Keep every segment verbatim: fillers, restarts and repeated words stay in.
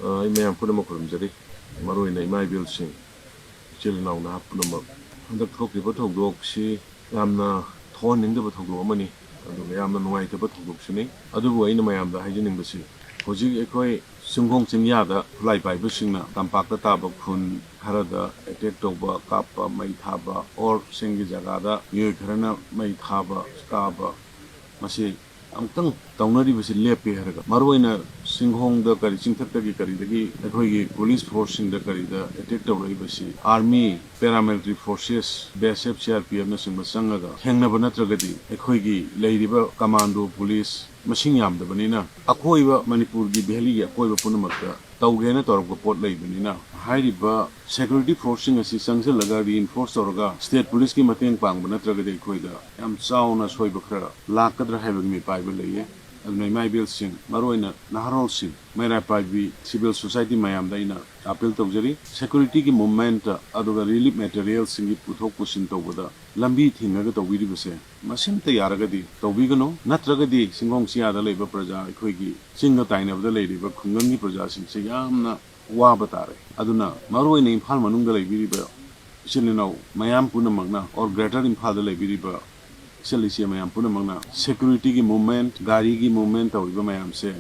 ꯑ, ꯑꯩ ꯃꯌꯥꯝ ꯄꯨꯝꯅꯃꯛ ꯈꯨꯔꯨꯝꯖꯔꯤ꯫ ꯃꯔꯨꯑꯣꯏꯅ ꯏꯃꯥ ꯏꯕꯦꯜꯁꯤꯡ, ꯏꯆꯤꯜ ꯏꯅꯥꯎ ꯅꯍꯥ ꯄꯨꯝꯅꯃꯛ, ꯍꯟꯗꯛ ꯊꯣꯛꯈꯤꯕ ꯊꯧꯗꯣꯛꯁꯤ ꯌꯥꯝꯅ ꯊꯣꯛꯍꯟꯅꯤꯡꯗꯕ ꯊꯧꯗꯣꯛ ꯑꯃꯅꯤ, ꯑꯗꯨꯒ ꯌꯥꯝꯅ ꯅꯨꯡꯉꯥꯏꯇꯕ ꯊꯧꯗꯣꯛꯁꯨꯅꯤ꯫ ꯑꯗꯨꯕꯨ ꯑꯩꯅ ꯃꯌꯥꯝꯗ ꯍꯥꯏꯖꯅꯤꯡꯕꯁꯤ, ꯍꯧꯖꯤꯛ ꯑꯩꯈꯣꯏ ꯆꯤꯡꯈꯣꯡ ꯆꯤꯡꯌꯥꯗ ꯈꯨꯠꯂꯥꯏ ꯄꯥꯏꯕꯁꯤꯡꯅ ꯇꯝꯄꯥꯛꯇ ꯇꯥꯕ ꯈꯨꯟ ꯈꯔꯗ ꯑꯦꯇꯦꯛ ꯇꯧꯕ, ꯀꯥꯞꯄ, ꯃꯩ ꯊꯥꯕ, ꯑꯣꯔ ꯆꯤꯡꯒꯤ ꯖꯒꯥꯗ ꯃꯤꯑꯣꯏ ꯈꯔꯅ ꯃꯩ ꯊꯥꯕ, ꯀꯥꯕ, ꯃꯁꯤ ꯑꯃꯨꯛꯇꯪ ꯇꯧꯅꯔꯤꯕꯁꯤ ꯂꯦꯞꯄꯦ ꯍꯥꯏꯔꯒ, ꯃꯔꯨꯑꯣꯏꯅ ꯆꯤꯡꯈꯣꯡꯗ ꯀꯔꯤ, ꯆꯤꯡꯊꯛꯇꯒꯤ ꯀꯔꯤꯗꯒꯤ ꯑꯩꯈꯣꯏꯒꯤ ꯄꯨꯂꯤꯁ ꯐꯣꯔꯁꯁꯤꯡꯗ ꯀꯔꯤꯗ attack ꯇꯧꯔꯛꯏꯕꯁꯤ, army, paramilitary forces, B ꯑꯦꯁ ꯑꯦꯐ, ꯁꯤ ꯑꯥꯔ ꯄꯤ ꯑꯦꯐꯅꯆꯤꯡꯕ ꯆꯪꯉꯒ ꯊꯦꯡꯅꯕ ꯅꯠꯇ꯭ꯔꯒꯗꯤ ꯑꯩꯈꯣꯏꯒꯤ ꯂꯩꯔꯤꯕ ꯀꯃꯥꯟꯗꯣ ꯄꯨꯂꯤꯁ ꯃꯁꯤꯡ ꯌꯥꯝꯗꯕꯅꯤꯅ, ꯑꯀꯣꯏꯕ ꯃꯅꯤꯄꯨꯔꯒꯤ ꯚꯦꯂꯤꯒꯤ ꯑꯀꯣꯏꯕ ꯄꯨꯝꯅꯃꯛꯇ ꯇꯧꯒꯦꯅ ꯇꯧꯔꯛꯄ ꯄꯣꯠ ꯂꯩꯕꯅꯤꯅ, ꯍꯥꯏꯔꯤꯕ ꯁꯦꯀ꯭ꯌꯨꯔꯤꯇꯤ ꯐꯣꯔꯁꯁꯤꯡ ꯑꯁꯤ ꯆꯪꯁꯤꯜꯂꯒ ꯔꯤꯏꯟꯐꯣꯔꯁ ꯇꯧꯔꯒ ꯁ꯭ꯇꯦꯠ ꯄꯨꯂꯤꯁꯀꯤ ꯃꯇꯦꯡ ꯄꯥꯡꯕ ꯅꯠꯇ꯭ꯔꯒꯗꯤ ꯑꯩꯈꯣꯏꯗ ꯌꯥꯝ ꯆꯥꯎꯅ ꯑꯁꯣꯏꯕ ꯈꯔ ꯂꯥꯛꯀꯗ꯭ꯔꯥ ꯍꯥꯏꯕꯒꯤ ꯃꯤꯄꯥꯏꯕ ꯂꯩꯌꯦ꯫ ꯑꯗꯨꯅ ꯏꯃꯥ ꯏꯕꯦꯜꯁꯤꯡ, ꯃꯔꯨꯑꯣꯏꯅ ꯅꯍꯥꯔꯣꯜꯁꯤꯡ, ꯃꯩꯔꯥ ꯄꯥꯏꯕꯤ ꯁꯤꯚꯤꯜ ꯁꯣꯁꯥꯏꯇꯤ ꯃꯌꯥꯝꯗ ꯑꯩꯅ ꯑꯥꯄꯤꯜ ꯇꯧꯖꯔꯤ, ꯁꯦꯀ꯭ꯌꯨꯔꯤꯇꯤꯒꯤ ꯃꯨꯚꯃꯦꯟꯠꯇ ꯑꯗꯨꯒ ꯔꯤꯂꯤꯐ ꯃꯦꯇꯔꯤꯌꯦꯜꯁꯤꯡꯒꯤ ꯄꯨꯊꯣꯛ ꯄꯨꯁꯤꯟ ꯇꯧꯕꯗ ꯂꯝꯕꯤ ꯊꯤꯡꯉꯒ ꯇꯧꯕꯤꯔꯤꯕꯁꯦ ꯃꯁꯤꯝꯇ ꯌꯥꯔꯒꯗꯤ ꯇꯧꯕꯤꯒꯅꯨ, ꯅꯠꯇ꯭ꯔꯒꯗꯤ ꯆꯤꯡꯈꯣꯡ ꯆꯤꯌꯥꯗ ꯂꯩꯕ ꯄ꯭ꯔꯖꯥ, ꯑꯩꯈꯣꯏꯒꯤ ꯆꯤꯡꯒ ꯇꯥꯏꯅꯕꯗ ꯂꯩꯔꯤꯕ ꯈꯨꯡꯒꯪꯒꯤ ꯄ꯭ꯔꯖꯥꯁꯤꯡꯁꯦ ꯌꯥꯝꯅ ꯋꯥꯕ ꯇꯥꯔꯦ꯫ ꯑꯗꯨꯅ ꯃꯔꯨꯑꯣꯏꯅ ꯏꯝꯐꯥꯜ ꯃꯅꯨꯡꯗ ꯂꯩꯕꯤꯔꯤꯕ ꯏꯆꯤꯜ ꯏꯅꯥꯎ ꯃꯌꯥꯝ ꯄꯨꯝꯅꯃꯛꯅ, ꯑꯣꯔ ꯒ꯭ꯔꯦꯇꯔ ꯏꯝꯐꯥꯜꯗ ꯂꯩꯕꯤꯔꯤꯕ ꯏꯆꯜ ꯏꯆꯦ ꯃꯌꯥꯝ ꯄꯨꯝꯅꯃꯛꯅ, ꯁꯦꯀ꯭ꯌꯨꯔꯤꯇꯤꯒꯤ ꯃꯨꯚꯃꯦꯟꯠ, ꯒꯥꯔꯤꯒꯤ ꯃꯨꯚꯃꯦꯟꯠ ꯇꯧꯔꯤꯕ ꯃꯌꯥꯝꯁꯦ,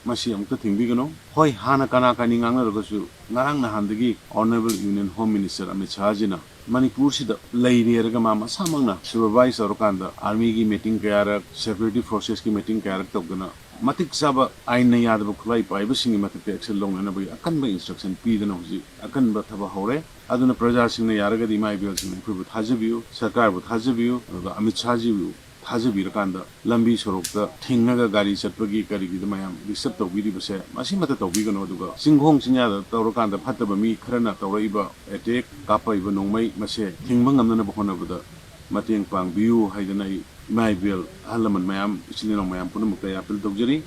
ꯃꯁꯤ ꯑꯃꯨꯛꯇ ꯊꯤꯡꯕꯤꯒꯅꯨ꯫ ꯍꯣꯏ, ꯍꯥꯟꯅ ꯀꯅꯥ ꯀꯅꯤ ꯉꯥꯡꯅꯔꯒꯁꯨ, ꯉꯔꯥꯡ ꯅꯍꯥꯟꯗꯒꯤ honourable union home minister Amit ꯁꯥꯍꯖꯤꯅ ꯃꯅꯤꯄꯨꯔꯁꯤꯗ ꯂꯩꯔꯦ ꯍꯥꯏꯔꯒ ꯃꯥ ꯃꯁꯥꯃꯛꯅ ꯁꯨꯄꯔꯚꯥꯏꯁ ꯇꯧꯔꯀꯥꯟꯗ, ꯑꯥꯔꯃꯤꯒꯤ ꯃꯤꯇꯤꯡ ꯀꯌꯥꯔꯛ, ꯁꯦꯀ꯭ꯌꯨꯔꯤꯇꯤ ꯐꯣꯔꯁꯦꯁꯀꯤ ꯃꯤꯇꯤꯡ ꯀꯌꯥꯔꯛ ꯇꯧꯗꯅ, ꯃꯇꯤꯛ ꯆꯥꯕ ꯑꯥꯏꯟꯅ ꯌꯥꯗꯕ ꯈꯨꯠꯂꯥꯏ ꯄꯥꯏꯕꯁꯤꯡꯒꯤ ꯃꯊꯛꯇ ꯑꯦꯛꯁꯟ ꯂꯧꯅꯅꯕꯒꯤ ꯑꯀꯟꯕ ꯏꯟꯁꯇ꯭ꯔꯛꯁꯟ ꯄꯤꯗꯅ ꯍꯧꯖꯤꯛ ꯑꯀꯟꯕ ꯊꯕꯛ ꯍꯧꯔꯦ꯫ ꯑꯗꯨꯅ ꯄ꯭ꯔꯖꯥꯁꯤꯡꯅ ꯌꯥꯔꯒꯗꯤ ꯏꯃꯥ ꯏꯕꯦꯜꯁꯤꯡꯅ ꯑꯩꯈꯣꯏꯕꯨ ꯊꯥꯖꯕꯤꯌꯨ, ꯁꯔꯀꯥꯔꯕꯨ ꯊꯥꯖꯕꯤꯌꯨ, ꯑꯗꯨꯒ ꯑꯃꯤꯠ ꯁꯥꯍꯖꯤꯕꯨ ꯊꯥꯖꯕꯤꯔꯀꯥꯟꯗ ꯂꯝꯕꯤ ꯁꯣꯔꯣꯛꯇ ꯊꯤꯡꯉꯒ ꯒꯥꯔꯤ ꯆꯠꯄꯒꯤ ꯀꯔꯤꯒꯤꯗ ꯃꯌꯥꯝ ꯗꯤꯁꯇꯔꯕ ꯇꯧꯕꯤꯔꯤꯕꯁꯦ ꯃꯁꯤꯃꯇ ꯇꯧꯕꯤꯒꯅꯨ꯫ ꯑꯗꯨꯒ ꯆꯤꯡꯈꯣꯡ ꯆꯤꯡꯌꯥꯗ ꯇꯧꯔꯀꯥꯟꯗ ꯐꯠꯇꯕ ꯃꯤ ꯈꯔꯅ ꯇꯧꯔꯛꯏꯕ ꯑꯦꯇꯦꯛ, ꯀꯥꯞꯄꯛꯏꯕ ꯅꯣꯡꯃꯩ, ꯃꯁꯦ ꯊꯤꯡꯕ ꯉꯝꯅꯅꯕ ꯍꯣꯠꯅꯕꯗ ꯃꯇꯦꯡ ꯄꯥꯡꯕꯤꯌꯨ ꯍꯥꯏꯗꯅ ꯑꯩ ꯏꯃꯥ ꯏꯕꯦꯜ, ꯑꯍꯜ ꯂꯃꯟ ꯃꯌꯥꯝ, ꯏꯆꯤꯜ ꯏꯅꯥꯎ ꯃꯌꯥꯝ ꯄꯨꯝꯅꯃꯛꯇ ꯑꯩ ꯑꯥꯄꯤꯜ ꯇꯧꯖꯔꯤ꯫